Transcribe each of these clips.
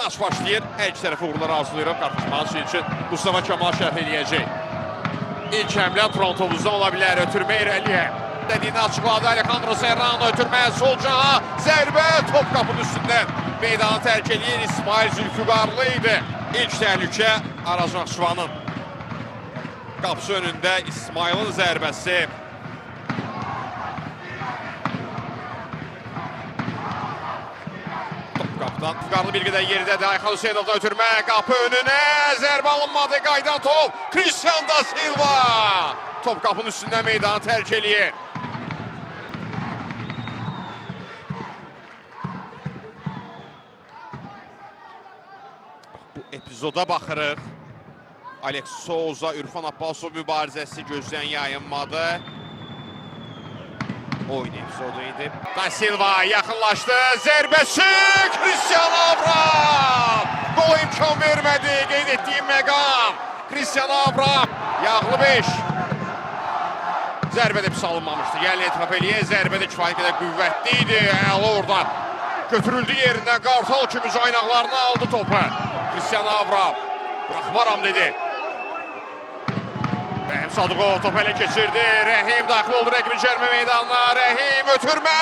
Maç başlayır. Hər iki tərəfə uğurlar arzulayıram. Qarşılaşmanın üçün Mustafa Kemal şərh eləyəcək. İlk həmlə Trontovuzdan ola bilər. Ötürmə irəliyə. Dediyini açıqladı Alejandro Serrano. Ötürmə sol canaha. Zərbə top qapının üstündən. Meydanı tərk edir. İsmail Zülfüqarlı idi. İlk təhlükə Araz Naxçıvanın qapısı önündə İsmail'in zərbəsi. Top qapıdan. Zülfüqarlı bir qədər yeridədir. Ayxan Hüseynovdan ötürmə. Qapı önünə. Zərbə alınmadı. Qayıdan top. Cristian da Silva. Top qapının üstündən meydanı tərk eləyir. Bu epizoda baxırıq. Alex Souza, Ürfan Abbasov mübarizəsi gözdən yayınmadı. Oyun epizodu idi. Da Silva yaxınlaşdı. Zərbəsi Cristiano Avram. Gol imkan vermədi. Qeyd etdiyim məqam. Cristiano Avram. Yağlı 5. Zərbə də pis alınmamışdı. Gəlin etiraf eləyə. Zərbə də kifayət qədər qüvvətli idi. Əla orada. Götürüldü yerindən. Qartal kimi caynaqlarına aldı topu. Cristiano Avram. Buraxmaram dedi. Rəhim Sadıqov topu ələ keçirdi. Rəhim daxil oldu rəqibin cərmə meydanına. Rəhim ötürmə.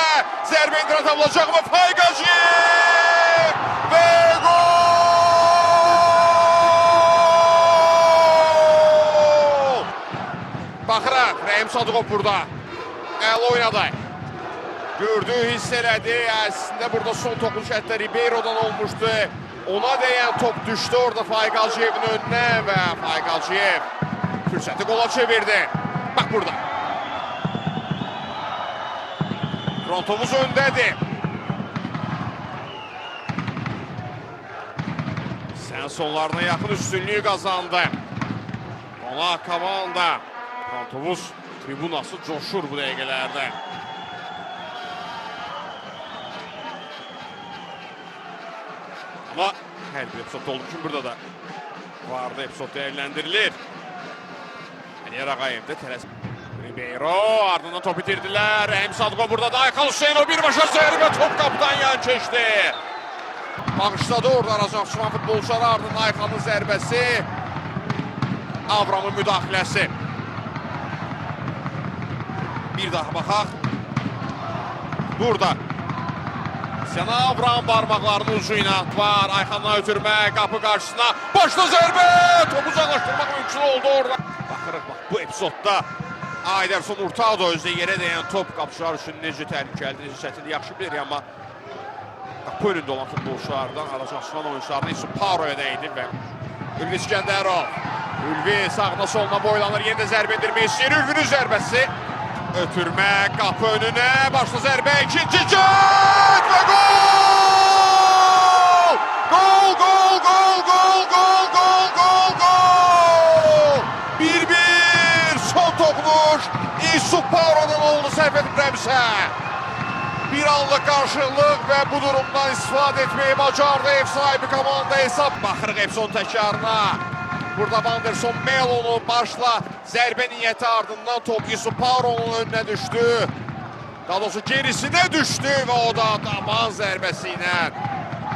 Zərbə indirə tapılacaq mı? Faiq Hacıyev! Və gol! Baxırıq, Rəhim Sadıqov burada. Əla oynadı. Gördü, hiss elədi. Əslində burada son toxunuş hətta Ribeiro'dan olmuşdu. Ona dəyən top düşdü orada Faiq Hacıyevin önünə və Faiq Hacıyev fürsəti qola çevirdi. Bax burada. Frontomuz öndədir. Sən sonlarına yaxın üstünlüyü qazandı. Qonaq komanda. Frontomuz tribunası coşur bu dəqiqələrdə. Amma hər bir epizodda olduğu kimi burada da vardı epizod dəyərləndirilir. Əliyar Ağayev də tələs. Ribeiro ardından top itirdilər. Rəhim Sadıqov burada da Ayxan Hüseynov birbaşa zərbə top qapıdan yan keçdi. Bağışladı orada Araz Naxçıvan futbolçuları ardından Ayxanın zərbəsi. Avramın müdaxiləsi. Bir daha baxaq. Burada Sena Avram barmaqlarının ucu ilə var. Ayxandan ötürmə qapı qarşısına. Başla zərbə! Topu uzaqlaşdırmaq mümkün oldu orada. Baxırıq bax bu epizodda Ayderson Hurtado özdə yerə dəyən top qapıçılar üçün necə təhlükəlidir, necə çətindir yaxşı bilir amma qapı önündə olan futbolçulardan Araz Naxçıvan oyuncularından Yusuf Paroya dəydi və Ülvi İskəndərov. Ülvi sağına soluna boylanır, yenə də zərbə endirmək istəyir. Ülvinin zərbəsi ötürmə qapı önünə, başla zərbə, ikinci cəd və gol! Gol, gol, gol, gol, gol, gol, gol, gol! 1-1 son toxunuş Yusuf Paro'dan oldu səhv etmirəmsə. Bir anlıq qarşılıq və bu durumdan istifadə etməyi bacardı ev sahibi komanda hesab. Baxırıq epizod təkrarına. Burada Wanderson Melo'nu başla zərbə niyyəti ardından top Yusuf Paro'nun önünə düşdü. Daha doğrusu gerisinə düşdü və o da daman zərbəsi ilə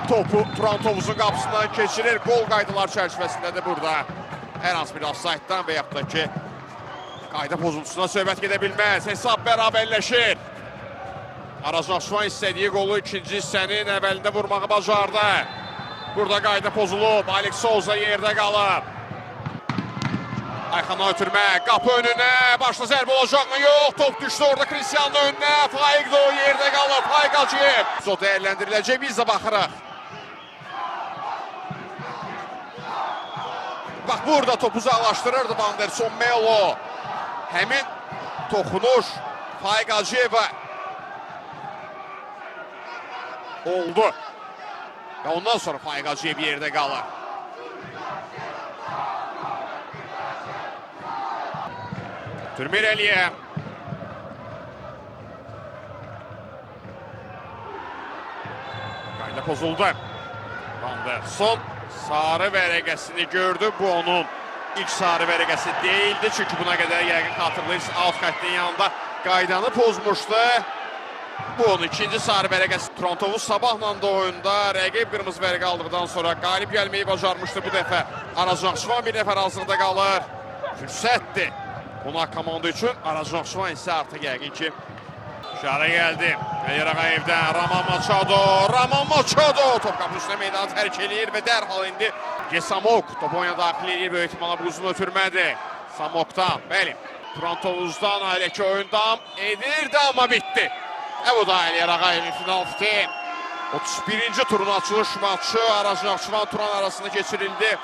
topu Turan Tovuzun qapısından keçirir. Qol qaydalar çərçivəsində də burada hər hansı bir offside-dan və yaxud da ki qayda pozuntusuna söhbət gedə bilməz. Hesab bərabərləşir. Araz Naxçıvan istədiyi qolu ikinci hissənin əvvəlində vurmağı bacardı. Burada qayda pozulub. Alex Souza yerdə qalıb. Ayxandan ötürmə, qapı önünə, başla zərbə olacaqmı? Yox, top düşdü orada Cristiano'nun önünə. Faiq də o yerdə qalıb, Faiq Hacıyev. O dəyərləndiriləcək, biz də baxırıq. Bax burada topu uzaqlaşdırırdı Wanderson Melo. Həmin toxunuş Faiq Hacıyevə oldu. Və ondan sonra Faiq Hacıyev yerdə qalır. Ötürmə irəliyə. Qayda pozuldu. Wanderson sarı vərəqəsini gördü. Bu onun ilk sarı vərəqəsi deyildi. Çünki buna qədər yəqin xatırlayırsınız alt xəttin yanında qaydanı pozmuşdu. Bu onun ikinci sarı vərəqəsi. Turan Tovuz sabahla da oyunda rəqib qırmızı vərəqə aldıqdan sonra qalib gəlməyi bacarmışdı bu dəfə. Araz Naxçıvan bir nəfər azlıqda qalır. Fürsətdir. Qonaq komanda üçün Araz Naxçıvan isə artıq yəqin ki İşarə gəldi. Əli Ağayevdən Raman Maçado. Raman Maçado top qapının üstünə meydanı tərk eləyir və dərhal indi Gesamok topu oyuna daxil eləyir. Böyük ehtimalla bu uzun ötürmədi. Samok'tan, bəli. Turan Tovuz'dan hələ ki oyundan edirdi amma bitdi. Və bu da Əliyar Ağayevin final fiti. 31. Turun açılış maçı Araz Naxçıvan Turan arasında keçirildi.